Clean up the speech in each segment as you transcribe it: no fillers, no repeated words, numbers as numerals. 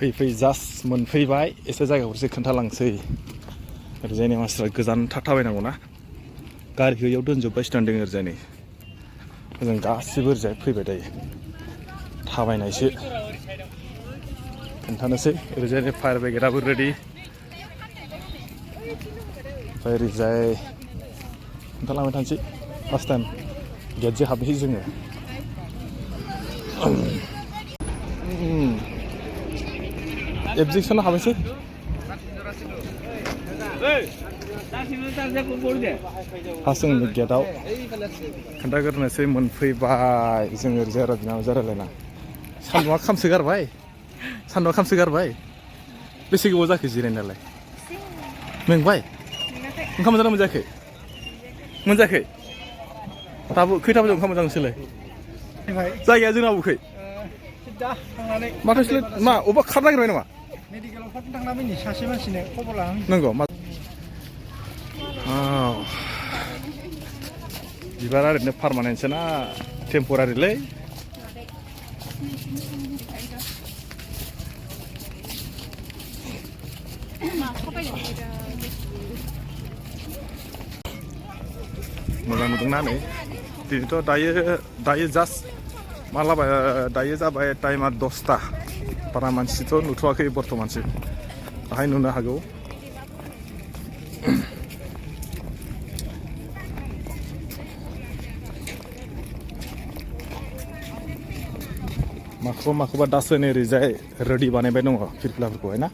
फै जास्ट मोनफैबाय एसे जायगाखौ एसे खोन्थालांसै ओरैजायनि मानसिफ्रा गोजान थाबायनांगौ ना गारिखौ इयाव दोनजोब्बाय स्टेन्डिं ओरैजायनि जों गासिबो ओरैजाय फैबाय दायो थाबायनायसो खोन्थानोसै ओरैजायनि फायार ब्रिगेडआबो रेडि ओमफ्राय ओरैजाय खोन्थालांबाय थानोसै फार्स्ट टाइम गेटजों हाबनोसै जोङो एबजेक्सनाव हाबनोसै फार्स्ट जोंनि गेटआव खोन्थाग्रोनोसै मोनफैबाय जों ओरैजाय बिनावजों रायलायना सान्दुङा खामसोगारबाय बेसे गोबाव जाखो जिरायनायालाय मेंबाय ओंखाम मोनजाना मोनजायाखै दाबो खैथाबो ओंखाम मोनजानोसैलाय जायगाया जोंना बबेखै माथो मा अबेबा खार नागिरबाय नामा मेडिकेलाव थाबनो थांना फैनि सासे मानसिनो खबर लानानै नंगौ बिबारा ओरैनो पारमानेन्टसो ना टेम्परारिलै मोजां नुदोंना नै दिनैथ' दायो जास्ट मालाबा दायो जाबाय टाइमा 10ता बारा मानसिथ' नुथ'वाखै बर्थमानसो दाहाय नुनो हागौ माखौबा दासो नै ओरैजाय रेडि बानायबाय दङ फिरफिलाफोरखौहाय ना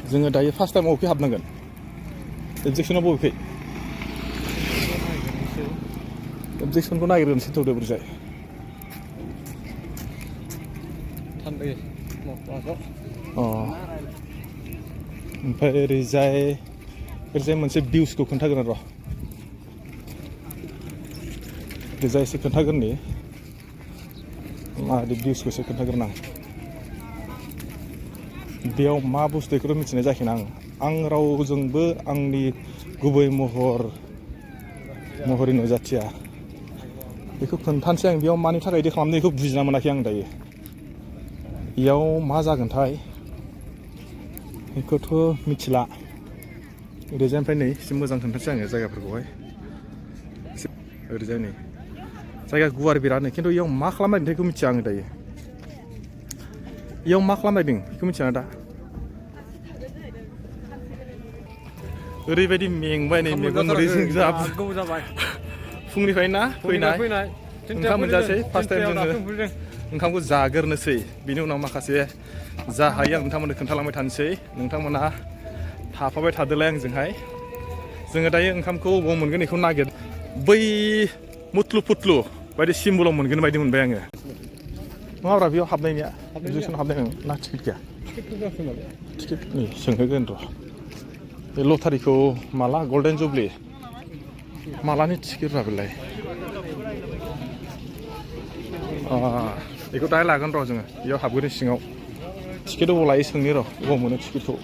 जोङो दायो फार्स्ट टाइम बबेखै हाबनांगोन एबजेक्सनाव बबेखै एबजेक्सनखौ नागिरग्रोनोसै थौदो ओरैजाय ओमफ्राय ओरैजाय मोनसे भिउसखौ खोन्थागोन र' ओरैजाय एसे खोन्थागोननि माबायदि भिउसखौसो खोन्थागोन बेयाव मा बुस्थु बेखौथ' मिथिनाय जायाखैना आं रावजोंबो आंनि गुबै महरै नुजाथिया बेखौ खोन्थानोसै आं बेयाव मानि थाखाय इदि खालामदों बेखौ बुजिना मोनाखै आं दायो बेयाव मा जागोनथाय बेखौथ' मिथिला ओरैजायनिफ्राय नै एसे मोजां खोन्थानोसै आङो जायगाफोरखौहाय ओरैजाय नै जायगा गुवार बिरादनो खिन्थु इयाव मा खालामनायदों बेखौ मिथिया आङो दायो इयाव मा खालामनायदों बेखौ मिथिया दा ओरैबायदि मेंबाय नै मेगन मोदैजों जाबाय फुंनिफ्राय ना फैनाय ओंखाम मोनजासै फार्स्ट टाइम जोङो ओंखामखौ जागोरनोसै बिनि उनाव माखासे जा हायो आं नोंथांमोननो खोन्थालांबाय थानोसै नोंथांमोना थाफाबाय थादोलाय आंजोंहाय जोङो दायो ओंखामखौ बबाव मोनगोन बेखौ नागिर बै मुथ्लु बायदि सिम्बलाव मोनगोन बायदि मोनबाय आङो नङाब्रा बेयाव हाबनायनिया एबजेक्सनाव हाबनाय ना टिकेट गैया टिकेट नै सोंहोगोन र' बे लटारिखौ माला गल्डेन जुबलि मालानि टिकेट बेलाय बेखौ दाहाय लागोन र' जोङो बेयाव हाबग्रोनि सिङाव टिकेट अबाव लायो सोंनि र' अबाव मोनो टिकेटखौ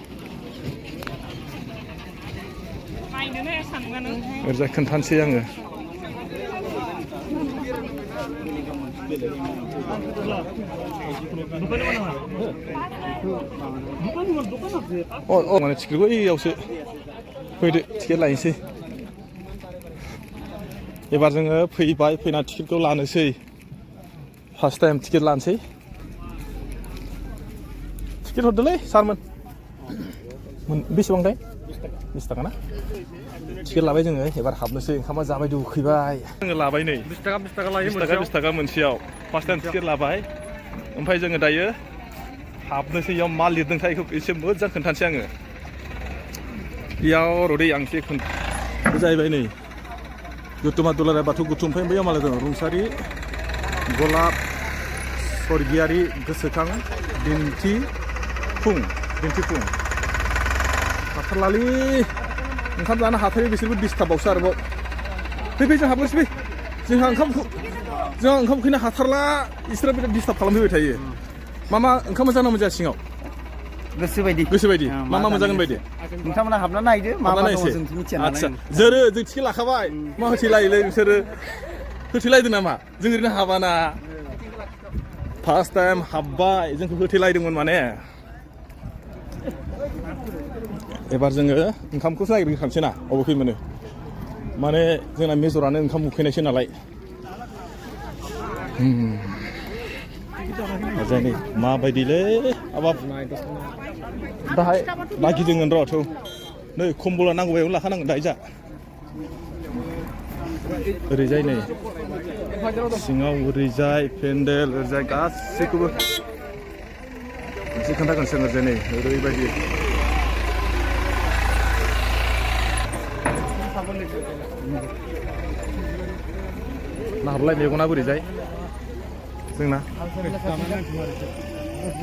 ओरैजाय खोन्थानोसै आङो माने टिकेटखौ ओइयावसो फैदो टिकेट लायनोसै एबार जोङो फैबाय फैना टिकेटखौ लानोसै फार्स्ट टाइम टिकेट लानोसै टिकेट हरदोलै सारमोन बेसेबांथाय 20 थाखा ना टिकेट लाबाय जोङो एबार हाबनोसै ओंखामा जाबाय उखैबाय जोङो लाबाय नै 20 थाखा लायो 20 थाखा मोनसेयाव फार्स्ट टाइम टिकेट लाबाय ओमफ्राय जोङो दायो हाबनोसै इयाव मा लिरदोंथाय बेखौ एसे मोजां खोन्थानोसै आङो बेयाव रदै आं एसे बे जाहैबाय नै गौतमा दुलाराय बाथौ गुथु ओमफ्राय बैयाव मालाय दङ रुंसारि गलाब स्वर्गियारि गोसोखां दिन्थिफुं हाथारलालै ओंखाम जानो हाथारै बिसोरबो डिस्टार्बावसो आरोबाव फै जों हाबनोसै जोंहा ओंखाम उखैनो हाथारला इसोरा बिराद डिस्टार्ब खालामफैबाय थायो मा ओंखाम मोजां मोनजाया सिङाव गोसो बायदि मा मोनजागोन बायदि नोंथांमोना हाबना नायदो मा दङ जों मिथिया आदसा जों टिकेट लाखाबाय मा होथेलायोलै नोंसोरो होथेलायदो नामा जों ओरैनो हाबाना फार्स्ट टाइम हाबबाय जोंखौ होथेलायदोंमोन माने एबार जोङो ओंखामखौसो नागिरखांसै ना अबेखै मोनो माने जोंना मेजरानो ओंखाम उखैनायसो नालाय जायनि माबायदिलै हाबाब दाहाय नागिरदोंमोन र' थौ नै खम्बला नांगौ बायदियावनो लाखानांगोन दाहाय जा ओरैजाय नै सिङाव ओरैजाय पेन्डेल ओरैजाय गासैखौबो मोनसे खोन्थागोन जों ओरैजाय नै ओरैबायदि नाहरलाय मेगना बोरैजाय जोंना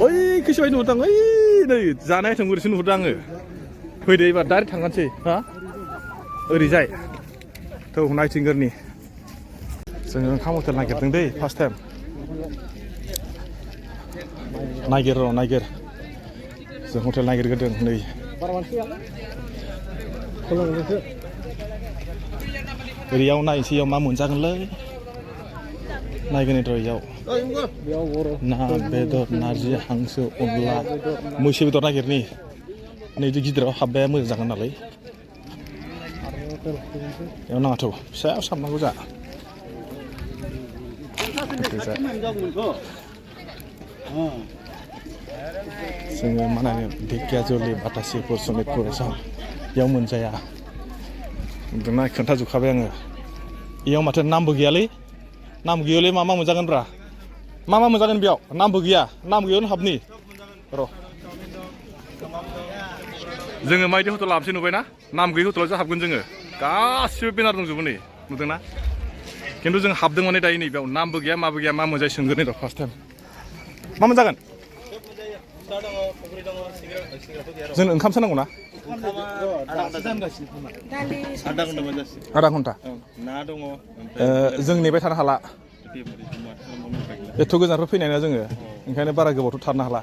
ओइ खैसोबाय नुहुरदां ओइ नै जानाय थोंगोरसो नुहुरदों आङो फैदो एबार डाइरेक्ट थांगानोसै हा ओरैजाय थौ नाइटिंगेलनि जोङो ओंखाम हटेल नागिरदों दै फार्स्ट टाइम नागिर जों हटेल नागिरग्रोदों नै ओरैयाव नायनोसै इयाव मा मोनजागोनलै नायगोन र' इयाव ना बेदर नारजि हांसो अनला मैसो बेदर नागिरनि नै बिदि गिदिराव हाबबाया मोजां जागोन नालाय बेयाव नाङाथ' फिसायाव साबनांगौ जा जोङो मा होनो ढेकियाजुलि बाटासिफोर सनितपुर बेयाव मोनजाया ना खोन्थाजोबखाबाय आङो इयाव माथो नामबो गैयालै नाम गैयालै मा मोनजागोन ब्रा मा मोनजागोन बेयाव नामबो गैया नाम गैयावनो हाबनि र' जोङो मायदि हटेल हाबसै नुबायना नाम गैयि हटेलावसो हाबगोन जोङो गासिबो बेनार दंजोबो नै नुदोंना खिन्थु जों हाबदों माने दायो नै बेयाव नामबो गैया माबो गैया मा मोनजायो सोंगोन नै र' फार्स्ट टाइम मा मोनजागोन जों ओंखामसो नांगौ ना आधा घन्टा जों नेबाय थानो हाला एथ' गोजाननिफ्राय फैनाय ना जोङो ओंखायनो बारा गोबावथ' थानो हाला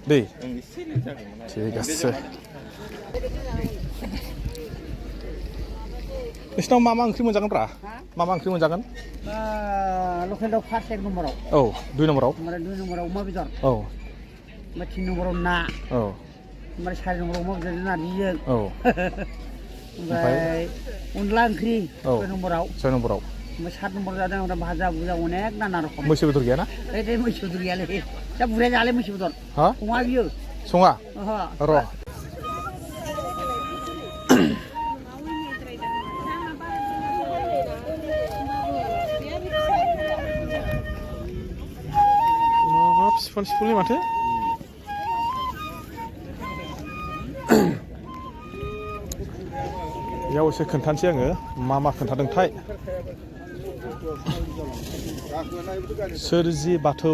दै ठीक আছে नोंसिनाव मा ओंख्रि मोनजागोन ब्रा मा ओंख्रि मोनजागोन लकेल दाउ फार्स्ट एक नम्बराव औ 2 नम्बराव ओमफ्राय 2 नम्बराव अमा बेदर औ ओमफ्राय 3 नम्बराव ना औ ओमफ्राय 4 नम्बराव अमा बेदर नारजिजों औ ओमफ्राय अनला ओंख्रि 6 नम्बराव ओमफ्राय 7 नम्बराव जादों ओमफ्राय भाजा भुजा अनेक नाना रखम मैसो बेदर गैयाना ओइ मैसो बेदर गैयालै दा बुरजा जाले मैसो बेदर हा सङा बियो सङा र' सिफुलनि माथो बेयाव एसे खोन्थानोसै आङो मा खोन्थादोंथाय सोरजि बाथौ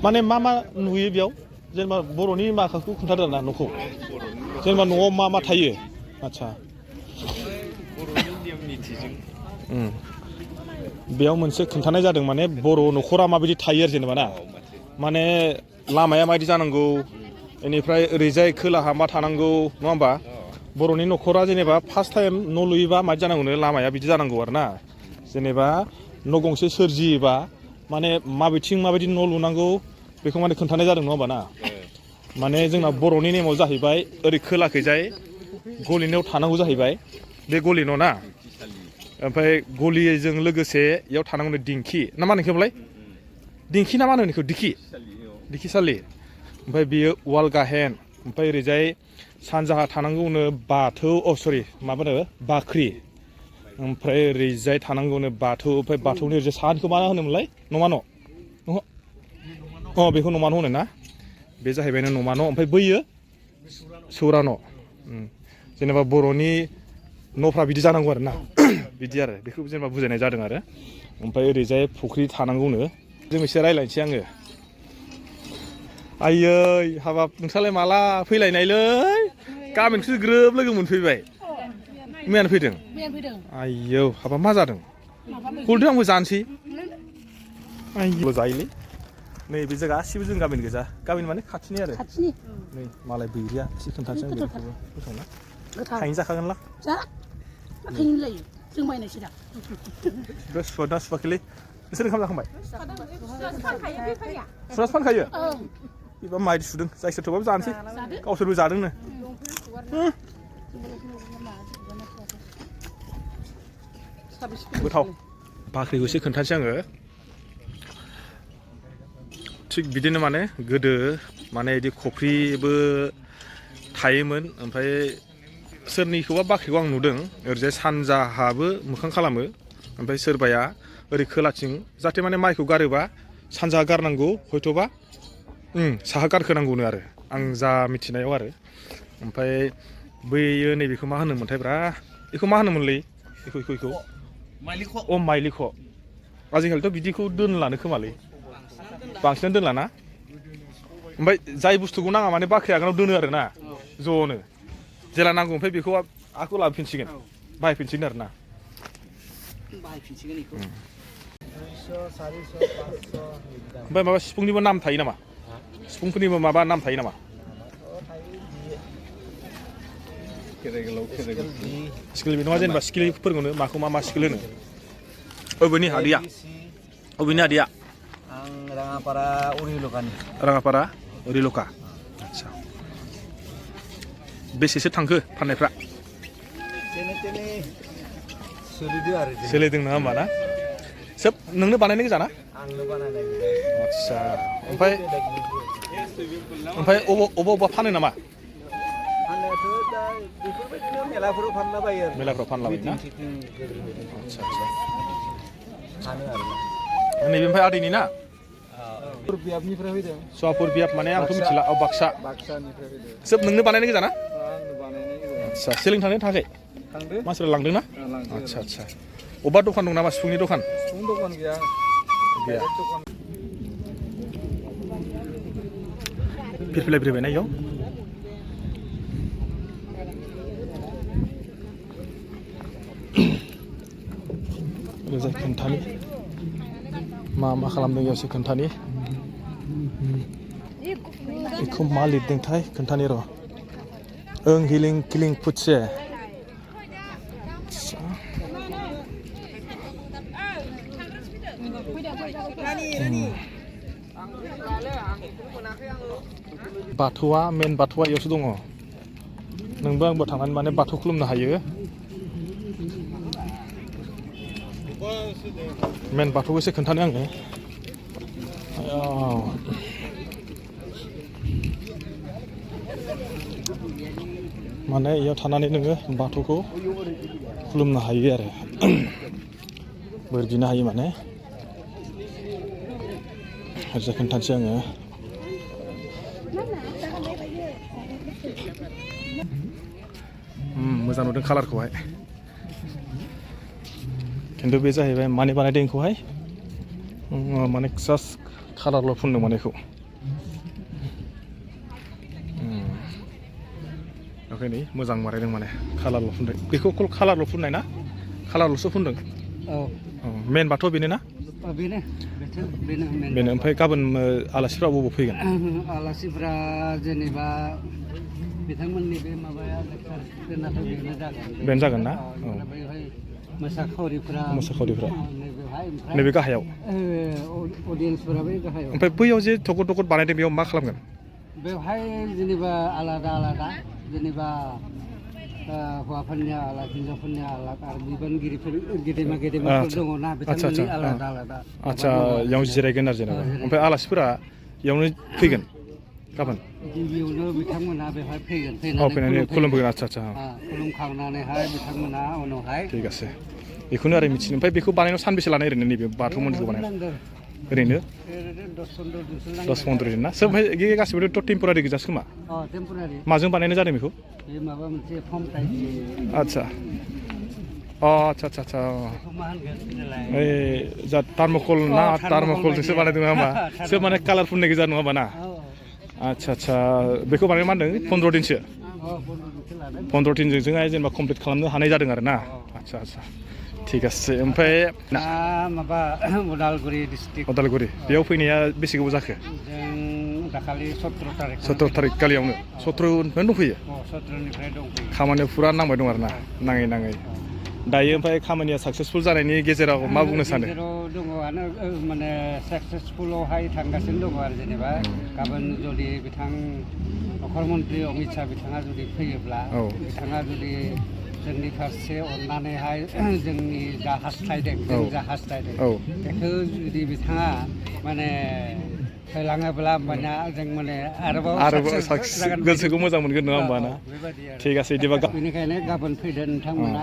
माने मा नुयो बेयाव जेनेबा बर'नि माखाखौ खोन्थादों ना न'खौ जेनेबा न'आव मा थायो आच्छा बेयाव मोनसे खोन्थानाय जादों माने बर' न'खरा माबायदि थायो आरो जेनेबा ना माने लामाया माबायदि जानांगौ बेनिफ्राय ओरैजाय खोलाहा मा थानांगौ नङा होमबा बर'नि न'खरा जेनेबा फार्स्ट टाइम न' लुयोबा माबायदि जानांगौनो लामाया बिदि जानांगौ आरो ना जेनेबा न' गंसे सोरजियोबा माने माबेथिं माबायदि न' लुनांगौ बेखौ माने खोन्थानाय जादों नङा होमबा ना माने जोंना बर'नि नेमाव जाहैबाय ओरै खोलाखैजाय गलि न'आव थानांगौ जाहैबाय बे गलि न' ना ओमफ्राय गलिजों लोगोसे इयाव थानांगौनो दिंखि ना मा होनोमोनलाय दिंखि ना मा होनो बेखौ दिखिसालि ओमफ्राय बियो उवाल गाहेन ओमफ्राय ओरैजाय सानजाहा थानांगौनो बाथौ माबानो बाख्रि ओमफ्राय ओरैजाय थानांगौनो बाथौ ओमफ्राय बाथौनि ओरैजाय साहानिखौ मा होनोमोनलाय न'मा न' बेखौ न'मा न' होनो ना बे जाहैबाय न'मा न' ओमफ्राय बैयो सौरा न' जेनेबा बर'नि न'फ्रा बिदि जानांगौ आरो ना बिदि आरो बेखौ जेनेबा बुजायनाय जादों आरो ओमफ्राय ओरैजाय फुख्रि थानांगौनो जों एसे रायज्लायनोसै आङो आयै हाबाब नोंस्रालाय माला फैलायनायलै गामिनिखौसो ग्रोब लोगो मोनफैबाय मैयानो फैदों आयौ हाबाब मा जादों हरदो आंबो जानोसै आयौ जायोलै नै बे गासिबो जों गामिनि गोजा गामिनि माने खाथिनि आरो नै मालाय बैरिया एसे खोन्थानोसै आं बेखौबो गोथाव ना थाइनै जाखागोनलां जों बायनायसो दा बे सुवादा सुवाखैलै नोंसोर ओंखाम जाखांबाय सुवादासो फानखायो एबा माइदि सुदों जायखिया थेवबाबो जानोसै गावसोरबो जादोंनो गोथाव बाख्रिखौ एसे खोन्थानोसै आङो थिग बिदिनो माने गोदो माने बिदि खफ्रिबो थायोमोन ओमफ्राय सोरनिखौबा बाख्रिखौ आं नुदों ओरैजाय सानजाहाबो मोखां खालामो ओमफ्राय सोरबाया ओरै खोलाथिं जाहाथे माने माइखौ गारोबा सानजाहा गारनांगौ हयथ'बा साहा गारखोनांगौनो आरो आं जा मिथिनायाव आरो ओमफ्राय बैयो नैबेखौ मा होनोमोनथायब्रा बेखौ मा होनोमोनलै बेखौ माइलिख' आजिखालिथ' बिदिखौ दोनलानो खोमालै बांसिनानो दोनलाना ओमफ्राय जाय बुस्थुखौ नाङा माने बाख्रि आगानाव दोनो आरो ना ज'नो जेला नांगौ ओमफ्राय बेखौ आखौ लाबोफिनसिगोन बाहायफिनसिगोन आरो ना ओमफ्राय माबा सिफुंनिबो नाम थायो नामा सिफुंफोरनिबो माबा नाम थायो नामा स्किल नङा जेनेबा स्किलफोरखौनो माखौ मा स्किल होनो अबेनि आदैया आं राङापारा उरिलका आदसा बेसेसो थांखो फाननायफ्रा सोलिदों नङा होमबा ना सोब नोंनो बानायनाय गोजा ना आदसा ओमफ्राय अबावबा फानो नामा मेलाफोराव फानला बायो ना आदसा नैबे ओमफ्राय आदैनि ना बियाबनिफ्राय फैदों सुवापुर बियाब माने आंथ' मिथिला बाक्सानिफ्राय फैदों सोब नोंनो बानायनाय गोजा ना आंनो बानायनाय आदसा सेलिं थांनो थाखाय मानसिफ्रा लांदों ना आदसा अबेबा दखान दं नामा सिफुंनि दखान गैया फैलायबायना इयाव ओरैजाय खोन्थानि मा खालामदों इयावसो खोन्थानि बेखौ मा लिरदोंथाय खोन्थानि र' ओं हिलिं किलिं फुटसे बाथौआ मेन बाथौआ इयावसो दङ नोंबो आंबो थांनानै माने बाथौ खुलुमनो हायो मेन बाथौखौ एसे खोन्थानो आङो माने इयाव थानानै नोङो बाथौखौ खुलुमनो हायो आरो बोर बिनो हायो माने ओरैजाय खोन्थानोसै आङो मोजां नुदों कालारखौहाय खिन्थु बे जाहैबाय माने बानायदों बेखौहाय माने जास्ट कालारल' फुनदों माने बेखौ ओंखायनो मोजां बानायदों माने कालारल' फुनदों बेखौ कालारल' फुननाय ना कालारल'सो फुनदों मेन बाथ' बेनो ना बेनो ओमफ्राय गाबोन आलासिफ्रा बबाव फैगोन आलासिफ्रा जेनेबा बिथांमोननि बे माबाया बेनो जागोन ना मोसाखावरिफ्रा नैबे गाहायाव अडियेन्सफोरा बै गाहायाव ओमफ्राय बैयाव जे थगद बानायदों बेयाव मा खालामगोन बेवहाय जेनेबा आलादा जेनेबा हौवाफोरनिया आलादा हिन्जावफोरनिया आलादा आरो बिबानगिरिफोर गेदेमाफोर दङ ना बिथांमोननि आलादा आदसा इयाव जिरायगोन आरो जेनेबा ओमफ्राय आलासिफोरा इयावनो फैगोन गाबोन गिबियावनो बिथांमोना बेवहाय फैगोन फैनानै खुलुमफैगोन आदसा खुलुमखांनानैहाय बिथांमोना उनावहाय थिग আছে बेखौनो आरो मिथिनो ओमफ्राय बेखौ बानायनायाव सानबेसे लानाय ओरैनो नैबे बाथौ मन्दिरखौ बानायनाय ओरैनो 10-15 दिन ना सोब ओमफ्राय गासिबोथ' टेम्परारि गोजासो खोमा माजों बानायनाय जादों बेखौ माबा मोनसे फर्म टाइप आदसा आदसा ओइ जा टार्मकल ना टार्मकलजोंसो बानायदों नङा होमबा सोब माने कालार फुननाय गोजा नङा होमबा ना आदसा बेखौ बानाय मा होनदों 15 दिनसो 15 दिनजोंहाय जेनेबा कमप्लिट खालामनो हानाय जादों आरो ना आदसा ঠিক আছে ओमफ्राय माबा उदालगुरि डिस्ट्रिक्ट उदालगुरि बेयाव फैनाया बेसे गोबाव जाखो जों दाखालि 17 थारिख खालियावनो 17 निफ्राय दंफैयो 17 निफ्राय दंफैयो खामानियाव फुरा नांबाय दं आरो ना नाङै दायो ओमफ्राय खामानिया साक्सेसफुल जानायनि गेजेराव मा बुंनो सानो? गेजेराव दङआनो माने साक्सेसफुलावहाय थांगासिनो दङ आरो जेनेबा गाबोन जुदि बिथां नखर मन्त्रि अमित शाह बिथाङा जुदि फैयोब्ला बिथाङा जुदि जोंनि फारसे अननानैहाय जोंनि जा हास्थायदों जों जा हास्थायदों बेखौ जुदि बिथाङा माने फैलाङोब्ला होमबाना जों माने आरोबाव गोसोखौ मोजां मोनगोन नङा होमबा ना? बेबायदि आरो थिग আছে बिदिबा बेनिखायनो गाबोन फैदो नोंथांमोना